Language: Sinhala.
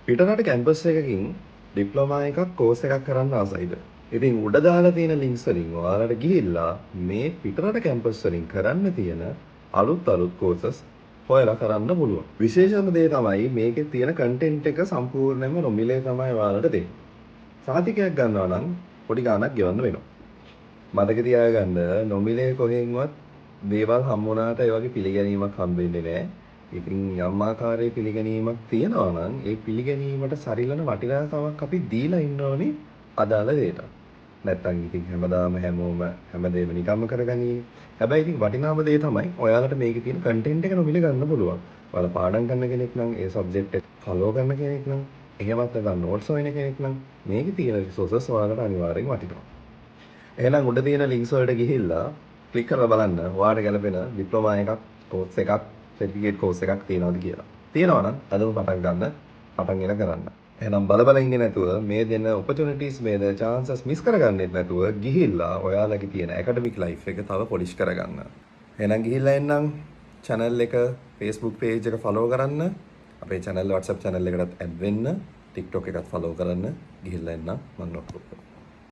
පිටරට කැම්පස් එකකින් ඩිප්ලෝමා එකක්, කෝස් එකක් කරන්න ආසයිද? ඉතින් උඩ දාලා තියෙන ලින්ක්ස් වලින් ඔයාලට ගිහිල්ලා මේ පිටරට කැම්පස් වලින් කරන්න තියෙන අලුත් අලුත් කෝසස් හොයලා කරන්න පුළුවන්. විශේෂම දේ තමයි මේකේ තියෙන කන්ටෙන්ට් එක සම්පූර්ණයෙන්ම නොමිලේ තමයි ඔයාලට දෙන්නේ. සහතිකයක් ගන්නවා නම් පොඩි ගාණක් ගෙවන්න වෙනවා. මතක තියාගන්න, නොමිලේ කොහෙන්වත් දේවල් හම්බ වුණාට ඒ වගේ පිළිගැනීමක් හම්බෙන්නේ නැහැ. ඉතින් යම් ආකාරයේ පිළිගැනීමක් තියෙනවා නම් ඒ පිළිගැනීමට සරිලන වටිනාකමක් අපි දීලා ඉන්න ඕනේ අදාළ දේට. නැත්තම් ඉතින් හැමදාම හැමෝම හැමදේම නිකම්ම කරගනී. හැබැයි ඉතින් වටිනාම දේ තමයි ඔයාලට මේකේ තියෙන කන්ටෙන්ට් එක නොමිලේ ගන්න පුළුවන්. ඔයාලා පාඩම් කරන කෙනෙක් නම්, ඒ සබ්ජෙක්ට් එක ෆලෝ කරන කෙනෙක් නම්, එහෙමත් නැත්නම් නෝට්ස් හොයන කෙනෙක් නම් මේකේ තියෙන රිසෝසස් ඔයාලට අනිවාර්යෙන් වටිනවා. එහෙනම් උඩ තියෙන ලින්ක්ස් වලට ගිහිල්ලා ක්ලික් කරලා බලන්න ඔයාලට ගැලපෙන ඩිප්ලෝමා එකක්, කෝස් එකක්, සර්ටිෆිකේට් කෝස් එකක් තියෙනවද කියලා. තියෙනවා නම් අදම පටන් ගන්න, පටන්ගෙන කරන්න. එහෙනම් බල බල ඉන්නේ නැතුව, මේ දෙන ඔපචුනිටිස්, මේ දෙන චාන්සස් මිස් කරගන්නෙත් නැතුව ගිහිල්ලා ඔයාලගේ තියෙන ඇකඩමික් ලයිෆ් එක තව පොලිෂ් කරගන්න. එහෙනම් ගිහිල්ලා එන්නම්. චැනල් එක, Facebook page එක ෆලෝ කරන්න. අපේ චැනල් WhatsApp channel එකටත් ඇඩ් වෙන්න. TikTok එකත් ෆලෝ කරන්න. ගිහිල්ලා එන්නම්. මම නොට්.